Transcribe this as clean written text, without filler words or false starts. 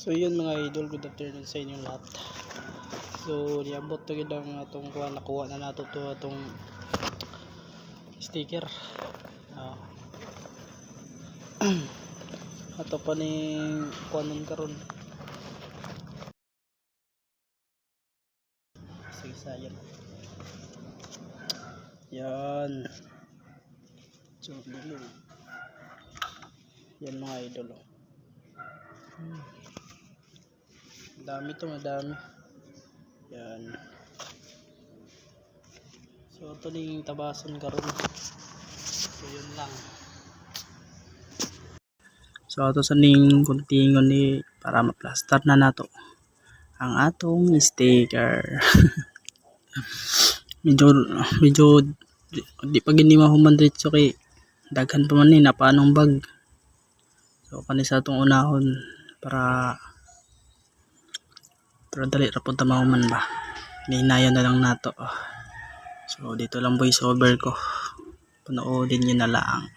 So yun, mga idol, good afternoon sa inyong lahat. So niabot to gid ang atong kuha, nakuha na nato to atong sticker. Ah. Ato pa ning kuhanon karon. Sige, sayang. Yan. So, dili. Yan, mga idol. Oh. Dami to, madami. Yan. So, ito ning tabason karon. So, yun lang. So, ato sa ning kuntingon ni para ma-plaster na nato ang atong sticker. Medyo di pa gini mahuman diretso kay daghan pa man ni napaanong bag. So kani sa atong unahon para dali ra pud ta mahuman ba. Hinayon na lang nato. So dito lang voice over ko. Panoodin niyo na lang.